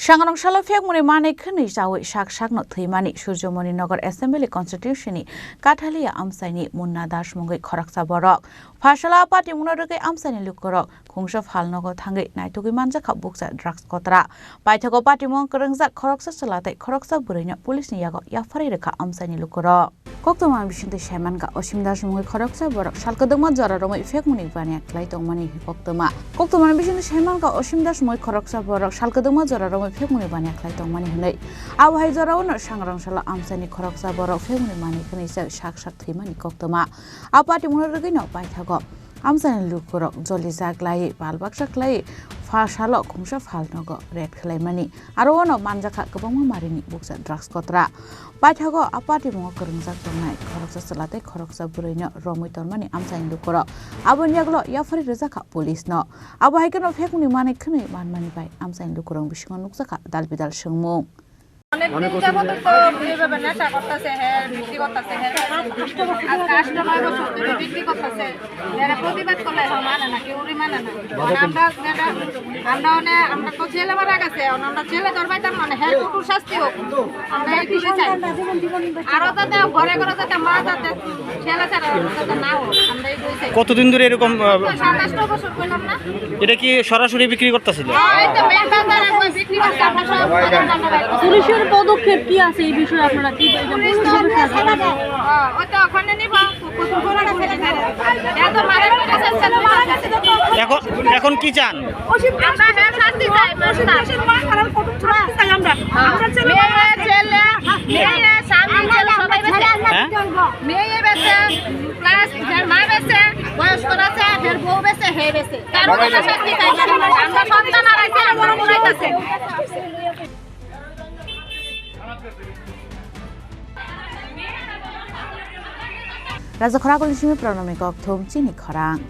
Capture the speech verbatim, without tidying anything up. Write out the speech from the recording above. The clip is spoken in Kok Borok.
Sangrong salo phekmuni manwi khwnwi chawi sak sakno thwimani Surjomoni Nagar Assembly Constituency ni Kathalia amchaini Munna Das mungwi khoroksa borok. Pha salo a patimungno rwgwi amchaini lukurok khungsa phalnogo thangwi naitugwi manjakha bukcha drugs kotra. Paithago patimung kwrwngjak khoroksa chwla tei khoroksa bwrwino police ni yago yapharwi rwkha amchaini lukurok. Koktwma bisingtwi saimankha Osim Das mungwi khoroksa borok sal kwdwkma jora romwi phekmuni baniya khlai tongmani koktwma. Koktwma bisingtwi saimankha Osim Das mungwi khoroksa borok sal kwdwkma jora romwi phekmuni baniya khlai tongmani hwnwi. Abo hai jorao no sangrong salo amchaini khoroksa borok phekmuni manwi khwnwi sak sak thwimani koktwma. A patimungno rwgwino paithago amchaini lukurok jolijak lai, pal baksa khlai, pha salo khungsa phalnogo rape khlaimani. Aro ono manjakha kwbangma marini bukcha drugs kotra. Paithago a patimungo kwrwngjak tongnai khoroksa chwla tei khoroksa bwrwino romwi tonmani amchaini lukurok. Aboni yagulo yapharwi rwjakha police no. Abo hai kheno phekmuni manwi khwnwi manmani bai amchaini lukurok bisingo nukjakha dal bidal swngmung. অনেক দিন যাবত তো এইভাবে নেশা করতেছে, হ্যাঁ, বিক্রি করতেছে, হ্যাঁ। আজকে আষ্ট নয় বছর ধরে বিক্রি করতেছে। এরা প্রতিবাদ করলে এখন মানে না, কেউ মানে না। মানে আমরা যেটা, আমরা মানে, আমরা তো জেলে মারা গেছে, এখন আমরা জেলে ধরবাইতাম মানে, হ্যাঁ, কঠোর শাস্তি হোক। আমরা এইটুকুই চাই। আরো যাতে ঘরে ঘরে যাতে মা যাতে ছেলে ছাড়া যাতে না হোক, আমরা এইটুকুই চাই। কতদিন ধরে এরকম, আহ, সাত আষ্ট বছর করলাম না। এটা কি সরাসরি বিক্রি করতেছিল? হ্যাঁ, এই তো মেন বাজারে ওই বিক্রি করছে, আমরা সব বাজার টাজার বাইরে করছি। পুলিশের পদক্ষেপ কি আছে এই বিষয়ে? আপনারা কি বলবেন? পুলিশ তো পুলিশের আমরা কাছে ছেড়ে দেয়। হ্যাঁ, ওই তো ওখানে নিব। এত মারা গেছে, ছেলে মারা গেছে। এখন, এখন কি চান? আমরা হ্যাঁ শাস্তি চাই, মাস্টার। আমরা কঠোর শাস্তি চাই আমরা। হ্যাঁ। আমরা ছেলে মেয়ে, ছেলে, মেয়ে, স্বামী, ছেলে সবাই বেঁচে। হ্যাঁ? মেয়ে বেঁচে, প্লাস এর মা বেঁচে, বয়স্ক আছে, এর বউ বেঁচে, হে বেঁচে। তার উপরে শাস্তি চাই। আমরা সন্তান আর আছে, আমরা মনে হইতেছে। Raja Khorang Kolini simi Pranami Kokthum chini khorang.